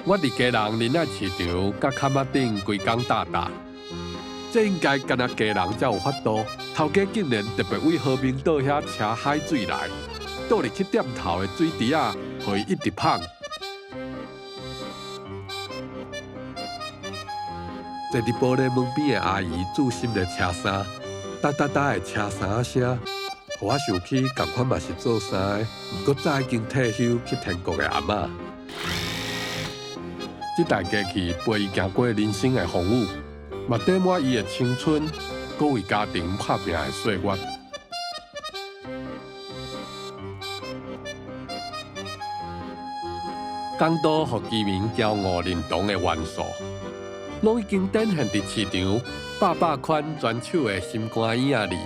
我佇基隆仁愛市場佮崁仔頂規工搭搭，這應該干焦基隆才有法度。頭家竟然特別為和平島遐車海水來，倒入去店頭的水池仔，予伊一直芳。坐佇玻璃門邊的阿姨注心咧車衫，噠噠噠的車衫聲，予我想起仝款嘛是做衫的，毋過早已經退休去天國的阿嬤。這台機器陪伊行過人生的風雨，嘛綴滿伊的青春，閣為家庭拍拚的歲月。講到予居民驕傲認同的元素，攏已經展現佇市場百百款專手的心肝椅仔裡。